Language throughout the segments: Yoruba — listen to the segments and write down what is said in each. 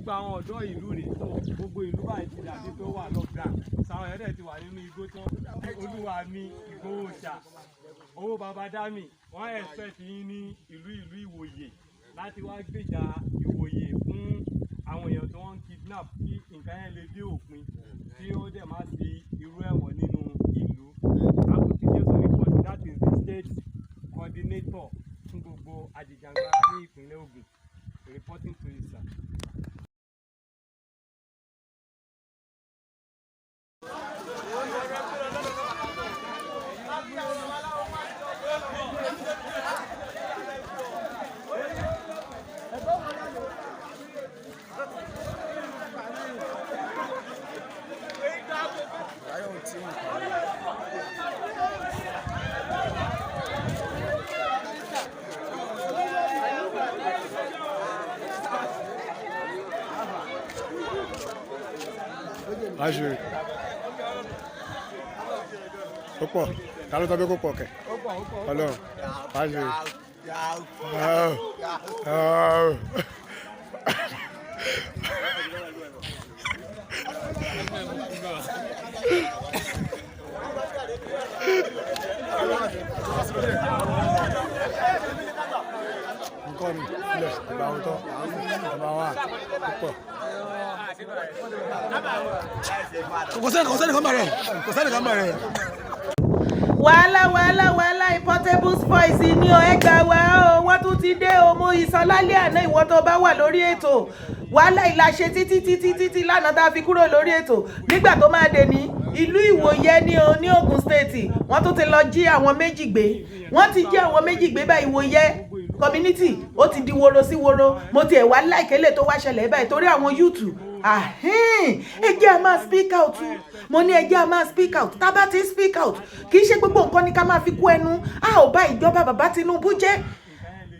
Gbogbo àwọn ọ̀dọ́ ìlú rèé tó gbogbo ìlú báyìí ti dàbí pé ó wà lockdown. Sáwọn ẹ̀rẹ́ dẹ̀ ti wà nínú igbó tí wọ́n. Olúwa mi, Ìgbòho ṣà, owó baba dami, wọ́n expect yín ní ìlú Ìwòyè láti wá gbèjà Ìwòyè fún àwọn èèyàn tí wọ́n ń kidnap, kí nǹkan yẹn lè dé òpin, kí ó dẹ̀ má sí irú ẹ̀wọ̀n nínú ìlú. Akuti Jesu report, that is the state coordinator fún gbogbo àjìjàngbara ní ìpínlẹ̀ Ògùn, reporting to you, sir. Aṣe ó pọ̀, ta ló sọ pé kó pọ̀ kẹ̀? Ọlọ́run aṣe. Nǹkan mi ilẹ̀ ìgbà òótọ́ ọba wa ó pọ̀. Kò sẹ́ni kan bẹ̀rẹ̀, kò sẹ́ni kan bẹ̀rẹ̀. Wàhálà, wàhálà, wàhálà! Portable voice ní o. Ẹ gbà wá o, wọ́n tún ti dé o. Mo ìsọlálẹ́ àná, ìwọ tó bá wà lórí ètò, wàhálà ìlàṣẹ títí títí títí lánàá tá a fi kúrò lórí ètò. Nígbà tó máa dé ní ìlú Ìwòyẹ ní o, ní Ogun State, wọ́n tún ti lọ jí àwọn méjì gbé. Wọ́n ti jí àwọn méjì gbé báyìí. Ìwòyẹ community, ó ti di woro sí woro. Mo tiẹ̀ wá láìkélé tó wá ṣẹlẹ̀ báyìí torí àwọn youth. Ẹ jẹ́ a máa speak out. Mo ní ẹ jẹ́ a máa speak out. Tá a bá ti speak out, kì í ṣe gbogbo nǹkan ni ká máa fi kú ẹnu. A ò bá ìjọba bàbá Tinubu jẹ́.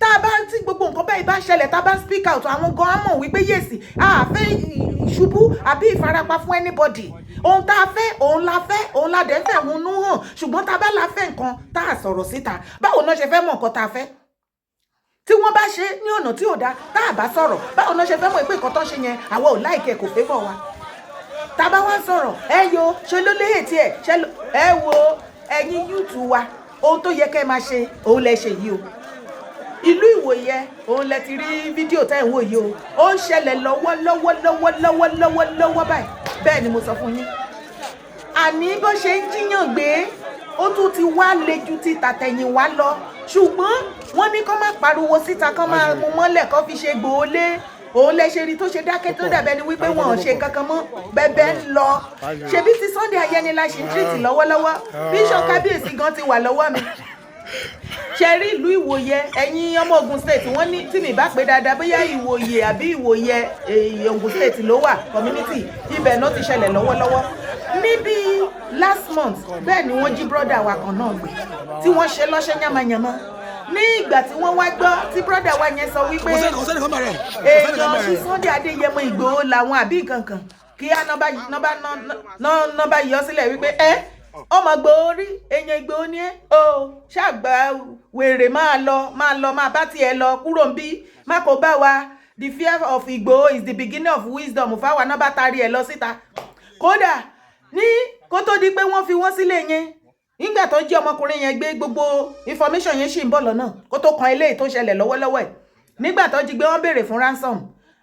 Tá a bá tí gbogbo nǹkan báyìí bá ṣẹlẹ̀, tá a bá speak out, àwọn gan á mọ̀ wípé yes, a fẹ́ ìṣubú àbí ìfarapa fún anybody. Ohun tá a fẹ́, òun la fẹ́, òun la dẹ̀ ń fẹ́ òun nú hàn. Ṣùgbọ́n tá a bá la fẹ́ nǹkan, tá a sọ̀rọ̀ síta, báwo náà ṣe fẹ́ mọ̀ nǹkan tá a fẹ́? Tí wọ́n bá ṣe ní ọ̀nà tí ò dáa, tá a bá sọ̀rọ̀, báwo náà ṣe fẹ́ mọ̀ pé nǹkan tó ń ṣe yẹn, àwa ò like ẹ̀, kò favour wa? Tá a bá wá sọ̀rọ̀, ẹ yo ṣe ló léyè tiẹ̀ ṣe ẹ wo ẹ̀yin youth wa, ohun tó yẹ kẹ́ ẹ máa ṣe, òun lẹ ṣe yìí o. Ìlú Ìwòye, òun lẹ ti rí fídíò tẹ́ ń wò yìí o. Ó ń ṣẹlẹ̀ lọ́wọ́ lọ́wọ́ lọ́wọ́ lọ́wọ́ lọ́wọ́ lọ́wọ́ báyìí. Bẹ́ẹ̀ ni mo sọ fún yín. Àní bó ṣe ń jíyàn gbé, ó tún ti wá le ju ti tàtẹ̀yìnwá lọ. Ṣùgbọ́n wọ́n ní kó má pariwo síta, kó máa mú mọ́lẹ̀, kó fi ṣe gbòólé. Òun lẹ ṣe rí tó ṣe dákẹ́, tó dàbẹ́ ni wípé wọn ò ṣe kankan mọ́. Bẹ́bẹ́ ń lọ. Ṣebí ti Sunday Ayẹni la ṣe ń treat lọ́wọ́lọ́wọ́. Bíṣọ̀ kábíyèsí gan ti wà lọ́wọ́ mi. Ṣe rí ìlú Ìwòye, ẹ̀yin ọmọ Ogun State, wọ́n ní tí mi bá pé dáadáa, bóyá Ìwòye àbí Ìwòye, Ogun State ló wà, community ibẹ̀ náà ti ṣẹlẹ̀ lọ́wọ́lọ́wọ́. Níbi last month, bẹ́ẹ̀ ni wọ́n jí brother wa kan náà gbé, tí wọ́n ṣe lọ́ṣẹ́ yánmayànmọ́. Ní ìgbà tí wọ́n wá gbọ́ tí brother wa yẹn sọ wípé èèyàn sí Sunday Adéyẹmọ Ìgbòho làwọn àbí nǹkan kan, kí á nọ́mbà yọ sílẹ̀ wípé ẹ ọmọ Ìgbòho rí, èèyàn Ìgbòho ni ẹ o, ṣàgbà wèrè, máa lọ, máa lọ, máa bá tiẹ̀ lọ, kúrò ń bí, má kó bá wa. The fear of Ìgbòho is the beginning of wisdom. Fáwa náà bá tarí ẹ lọ síta. Kódà ní kó tó di pé wọ́n fi wọ́n sílẹ̀ yẹn, nígbà tó jí ọmọkùnrin yẹn gbé, gbogbo information yẹn ṣì ń bọ̀ lọ́nà kó tó kan eléyìí tó ṣẹlẹ̀ lọ́wọ́lọ́wọ́ ẹ̀. Nígbà tó jí gbé, wọ́n béèrè fún ransom.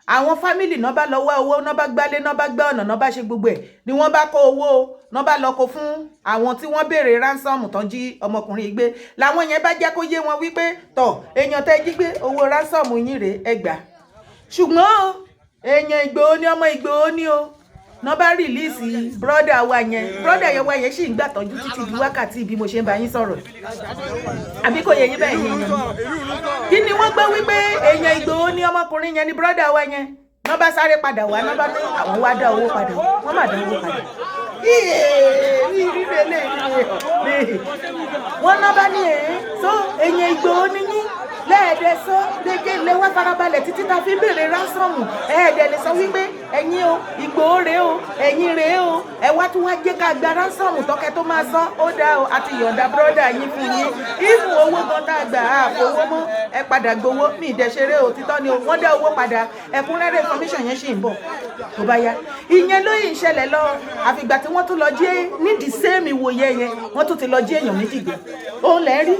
Àwọn family náà bá lọ wá owó, náà bá gbálé, náà bá gbá ọ̀nà, náà bá ṣe gbogbo ẹ̀, ni wọ́n bá kó owó, náà bá lọ kó fún àwọn tí wọ́n béèrè ransom tán jí ọmọkùnrin yìí gbé. Làwọn yẹn bá jẹ́ kó yé wọn wípé, tọ̀, èèyàn tẹ́ jí gbé, owó ransom yín rèé, ẹ gbà, ṣùgbọ́n èèyàn Ìgbòho ní, ọmọ Ìgbòho ní o. Náà bá release brother wa yẹn. Brother yẹn wa yẹn sì ń gbàtọ́jú títí di wákàtí bí mo ṣe ń bá yín sọ̀rọ̀. Àbí kò yẹ yín bẹ́ẹ̀ yẹn? Yẹn kí ni wọ́n gbọ́ wípé èèyàn Ìgbòho ní ọmọkùnrin yẹn ní brother wa yẹn. Náà bá sáré padà wá, náà bá ní àwọn wá dá owó padà. Wọ́n má dá owó padà. Wọ́n náà bá ní ẹ̀ so èèyàn Ìgbòho ní yín lẹ́ẹ̀dẹ̀ sọ léke lé wá farabalẹ̀ títí ta fi ń béèrè ransom. Ẹ̀ẹ́dẹ̀ lè sọ wípé Ẹ̀yin o, Ìgbòho rèé o, ẹ̀yin rèé o. Ẹ wá tún wá jẹ́ ká gba ransom tọ́kẹ́ tó máa sọ. Ó dá o, àti yọ̀ǹda brother yín fún yín. Ìfún owó gan tá a gbà á fowó mọ́, ẹ padà gbowó. Mi ìdẹ̀ṣeré o, títọ́ ni o, wọ́n dá owó padà. Ẹ̀kúnrẹ́rẹ́ information yẹn ṣì ń bọ̀ tó bá yá. Ìyẹn ló yìí ń ṣẹlẹ̀ lọ, àfìgbà tí wọ́n tún lọ jí nídìí same Ìwòye yẹn, wọ́n tún ti lọ jí èèyàn méjì gbé. Òun lẹ́ rí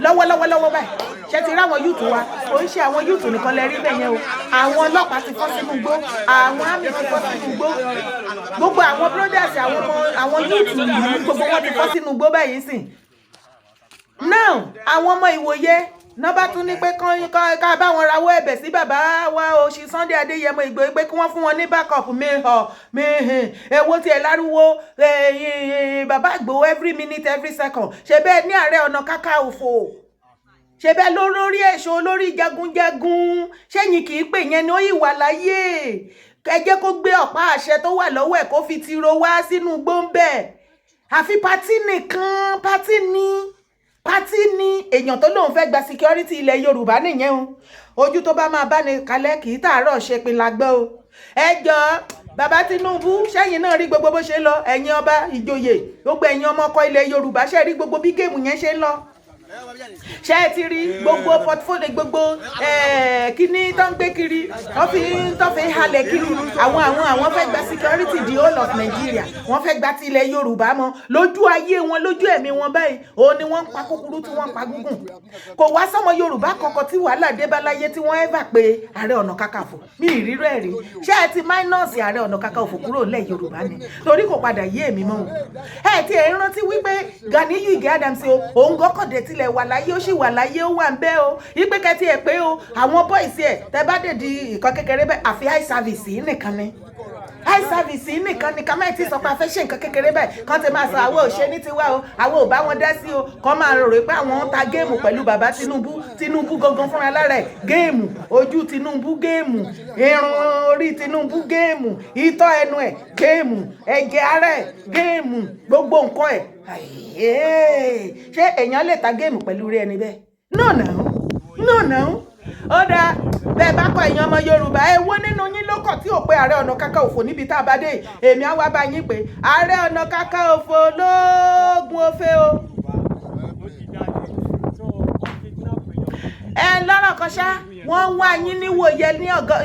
lọ́wọ́lọ́wọ́ báyìí. Ṣe ti ráwọn youth wa? Kò ń ṣe àwọn youth nìkan lẹ rí bẹ́ẹ̀ yẹn o. Àwọn ọlọ́pàá ti fọ́ sínú igbó, àwọn army ti fọ́ sínú igbó, gbogbo àwọn brothers, àwọn ọmọ, àwọn youth yìí, gbogbo wọn ti fọ́ sínú igbó báyìí sìn. Now, àwọn ọmọ Ìwòye nọ́bá tún ní pé ká bá wọn rawọ́ ẹ̀bẹ̀ sí bàbá wa o ṣì Sunday Adéyẹmọ Ìgbòho pé kí wọ́n fún wọn ní backup. Mi hàn mi hìn èwo tiẹ̀ láriwo bàbá Ìgbòho every minute, every second. Ṣe bẹ́ẹ̀ ní Ààrẹ Ọ̀nà Kakanfò, ṣe bẹ́ẹ̀ ló lórí ẹ̀ṣọ́, olórí jagunjagun, ṣẹ́yìn kì í pè yẹn ni ó yìí wà láyé. Ẹ jẹ́ kó gbé ọ̀pá àṣẹ tó wà lọ́wọ́ ẹ̀, kó fi tiro wá sínú gbóńbẹ̀. Àfi party nìkan, party ní party ní èèyàn tó lóun fẹ́ gba security ilẹ̀ Yorùbá nìyẹn o. Ojú tó bá máa bá ní kalẹ̀ kì í tààrọ̀ ṣe pin la gbọ́ o. Ẹ jọ, bàbá Tinubu, sẹ́yìn náà rí gbogbo bó ṣe ń lọ? Ẹ̀yin ọba, ìjòyè, gbogbo ẹ̀yin ọmọ ọkọ ilẹ̀ Yorùbá, ṣe rí gbogbo bí game yẹn ṣe ń lọ? Ṣé ẹ ti rí gbogbo portfolio, gbogbo kíní tó ń gbé kiri, tó fi ń halẹ̀ kiri? Àwọn fẹ́ gba security the whole of Nigeria, wọ́n fẹ́ gba ti ilẹ̀ Yorùbá mọ́. Lójú ayé wọn, lójú ẹ̀mí wọn báyìí, òun ni wọ́n ń pa kúkúrú tí wọ́n ń pa gúngùn. Kò wá sọ́mọ Yorùbá kankan tí wàhálà dé bá láyé tí wọ́n ever pé Ààrẹ Ọ̀nà Kakanfò. Mi ìrírọ́ ẹ̀ rí. Ṣé ẹ ti minus Ààrẹ Ọ̀nà Kakanfò kúrò nílẹ̀ Yorùbá ni? Torí kò padà yé èmi mọ́ o. Ẹ ti ẹ̀ ń rántí wípé Ganiyu Ige Adams o, òun gọ́kọ̀dé tilẹ̀ wà láyé, ó sì wà láyé, ó wà ń bẹ́ o. Ipe kẹtí ẹ pé o, àwọn boys ẹ tẹ bá dé di nǹkan kékeré bẹ́ẹ̀, àfi eye service yìí nìkan ni, eye service yìí nìkan ni. Ká má ti sọ pé a fẹ́ ṣe nǹkan kékeré bẹ́ẹ̀, kán ti máa sọ àwọn ò ṣe ní tiwa o, àwọn ò bá wọn dá sí o. Kán máa rò pé àwọn ń ta game pẹ̀lú bàbá Tinubu. Tinubu gangan fúnra lára ẹ̀, game. Ojú Tinubu, game. Irun orí Tinubu, game. Itọ́ ẹnu ẹ̀, game. Ẹ̀jẹ̀ ara ẹ̀, game. Gbogbo nǹkan ẹ̀. Ṣé èèyàn lè ta game pẹ̀lú rí ẹni bẹ́ẹ̀? No, no, no, no. Ó dáa bẹ́ẹ̀ bá kọ. Ẹ̀yin ọmọ Yorùbá, ẹ wo nínú yín ló kọ̀ tí ò pé Ààrẹ Ọ̀nà Kakanfò níbi tá a bá dé? Èmi á wá bá yín pé Ààrẹ Ọ̀nà Kakanfò lóògùn ofe o. Ó ti jáde, so wọ́n kidnap èèyàn. Ẹ lọ́rọ̀ kan ṣá, wọ́n wá yín níwòye ní ọ̀gọ́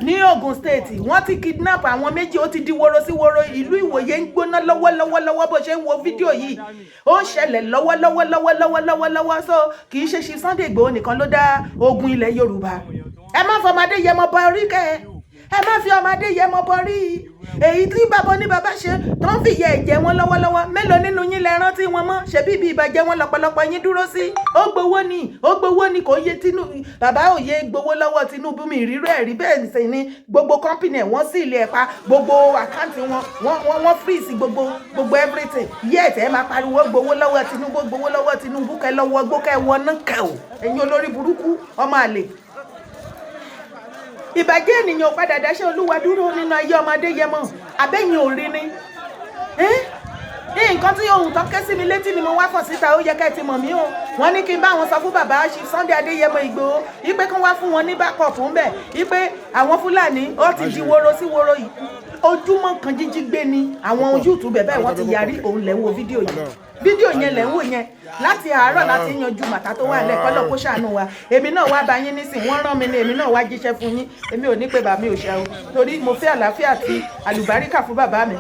ní Ogun State, wọ́n ti kidnap àwọn méjì. Ó ti di woro sí woro. Ìlú Ìwòye ń gbóná lọ́wọ́lọ́wọ́ lọ́wọ́. Bó ṣe ń wo fídíò yìí, ó ń ṣẹlẹ̀ lọ́wọ́lọ́wọ́ lọ́wọ́lọ́wọ́ lọ́wọ́lọ́wọ́. So kì í ṣe ṣe Sunday Igboho nìkan ló dá ogun ilẹ̀ Yorùbá. Ẹ má fọmọdé yẹmọ bọ orí kẹ, ẹ má fi ọmọdé yẹmọ bọ rí. Èyí tí bàbá ní bàbá ṣe tó ń fìyà ẹ̀jẹ̀ wọn lọ́wọ́lọ́wọ́, mélòó nínú yín lẹ rántí wọn mọ́? Ṣebí ibi ìbàjẹ́ wọn lọ́pọ̀lọpọ̀ yín dúró sí. Ó gbowó ni, ó gbowó ni, kò yé Tinubu. Bàbá ò yé gbowó lọ́wọ́ Tinubu, mi ìrírọ́ ẹ̀rí bẹ́ẹ̀ sì ni. Gbogbo company ẹ̀, wọ́n sì ilé ẹ̀ pa, gbogbo account wọn, wọ́n freeze gbogbo everything. Yet ẹ máa pariwo gbowó lọ́wọ́ Tinubu, gbowó lọ́wọ́ Tinubu. Kẹ lọ́wọ́ gbó kẹ wọná kẹ o. Ẹ̀yin olórí burúkú, ọmọ àlè, ìbàjẹ́ ènìyàn ò padà dáṣẹ́ Olúwa dúró nínú ayé ọmọdé yẹmọ. Àbẹ́yìn ò rí ni nǹkan tí ohun tó ké sí mi létí ni mo wá fọ̀ síta. Ó yẹ ká ẹ ti mọ̀ mí o. Wọ́n ní kí n bá wọn sọ fún bàbá Sunday Adéyẹmọ Ìgbòho ipe kí wọ́n wá fún wọn ní backup ńbẹ̀, ipe àwọn Fúlàní ó ti di woro sí woro yìí. Ojúmọ́ kan jíjí gbé ni àwọn youth bẹ̀bẹ̀ wọ́n ti yarí. Òun lẹ̀ ń wo fídíò yìí, fídíò yẹn lẹ̀ ń wò yẹn láti àárọ̀ láti yanjú màtá tó wà lẹ̀. Kọ́lọ́ kó ṣàánú wa. Èmi náà wá bá yín nísìn, wọ́n rán mi ní èmi náà wá jíṣẹ́ fún yín. Èmi ò ní pé bàbá mi ò ṣe o, torí mo fẹ́ àlàáfíà àti àlùbáríkà fún bàbá mi.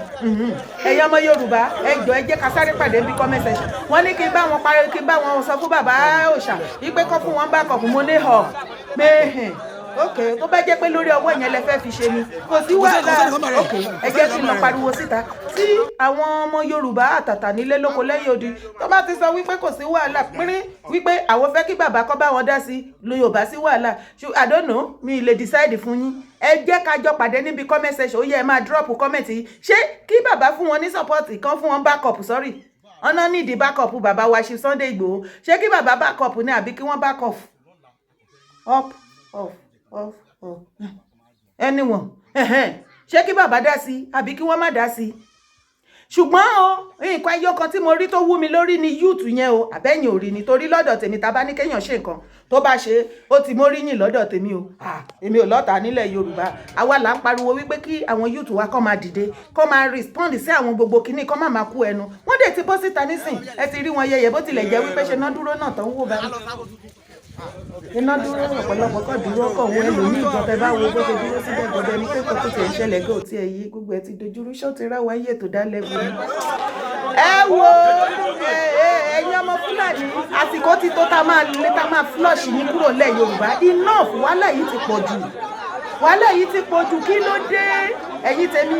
Ẹ̀yin ọmọ Yorùbá, ẹ jọ̀ọ́, ẹ jẹ́ ká sáré pàdé bí comment section. Wọ́n ní kí n bá wọn parí, kí n bá wọn sọ fún bàbá òòṣà wípé kọ́ fún wọn backup. Mo ní họ mẹ́hìn. Ok, tó bá jẹ́ pé lórí ọwọ́ yẹn lẹ fẹ́ fi ṣe ni, kò sí wàhálà. Ok, ẹ jẹ́ kí n lọ pariwo síta tí àwọn ọmọ Yorùbá àtàtà nílé lóko lẹ́yìn odi tó bá ti sọ wípé kò sí wàhálà pínrín, wípé àwọn fẹ́ kí bàbá kọ́ bá wọn dá sí lo Yorùbá sí wàhálà. I don't know, mi lè decide fún yín. Ẹ jẹ́ ká jọ pàdé níbi comment section. Ó yẹ ẹ máa drop comment yìí. Ṣé kí bàbá fún wọn ní support kan, fún wọn backup? Sorry, ọ̀nà nídìí backup bàbá wa ṣe Sunday Igboho. Ṣé kí bàbá backup ní àbí kí wọ́n back off, up, off, off, off, anyone? Ṣé kí bàbá dá sí àbí kí wọ́n má dá sí? Ṣùgbọ́n o, nǹkan ẹyọ kan tí mo rí tó wú mi lórí ni youth yẹn o. Àbẹ́yìn ò rí ni? Torí lọ́dọ̀ tèmi, tá a bá ní kéèyàn ṣe nǹkan tó bá ṣe, ó ti móríyìn lọ́dọ̀ tèmi o. Èmi ò lọ́ta nílẹ̀ Yorùbá. Àwa là ń pariwo wípé kí àwọn youth wa kọ́ máa dìde, kọ́ máa respond sí àwọn gbogbo kinní, kọ́ máa máa kú ẹnu. Wọ́n dẹ̀ ti bọ́ síta nísìn, ẹ ti rí wọn yẹyẹ. Bó tilẹ̀ jẹ́ wípé ṣe ná dúró náà tán wò báyìí, iná dúró, ọ̀pọ̀lọpọ̀ kọ̀ dúró kọ̀ wọ́n. Ẹlòmíì gan, tẹ bá wo bó ṣe dúró síbẹ̀ gbọdọ̀ ní pé kò tó tiẹ̀ ń ṣẹlẹ̀ gé òtí ẹ̀ yí, gbogbo ẹ̀ ti dojúrú. Ṣó ti ráwa yé ètò dálẹ́bù ni? Ẹ wo ẹ̀yin ọmọ Fúlàní, àsìkò ti tó tá máa lé, tá máa flush yín kúrò lẹ̀ Yorùbá. Enough! Wàhálà yìí ti pọ̀ jù, wàhálà yìí ti pọ̀ jù. Kí ló dé? Ẹ̀yin tèmi,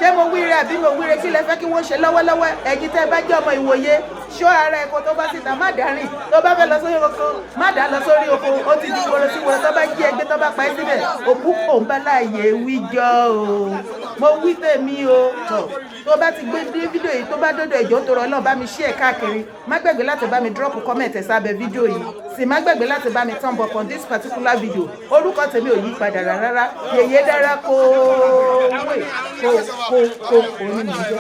ṣé mo wíire àbí mo wíire? Kí lẹ fẹ́ kí wọ́n ṣe lọ́wọ́lọ́wọ́? Ẹ̀yin tẹ́ bá jẹ́ ọmọ ìwòye, ṣọ́ ara ẹ̀kọ́. Tó bá síta, má dárìn. Tó bá fẹ́ lọ sórí oko, má dá lọ sórí oko. Ó ti di woro sí woro. Tó bá jí ẹgbẹ́, tó bá pa ẹ́ síbẹ̀, òkú kò ń bá láàyè wíjọ́ o. Mo wí tèmi o. Tọ̀ tó bá ti gbé dé fídíò yìí, tó bá dọ́dọ̀ ìjọ tó rọ náà, bá mi share káàkiri. Má gbàgbé láti bá mi drop comment sábẹ́ fídíò yìí. Sì má gbàgbé láti bá mi thumb up on this particular video. Orúkọ tèmi ò yí padà rárá, Yèyé Dára. Kó wé kó kó kó onímọ̀ jẹ́.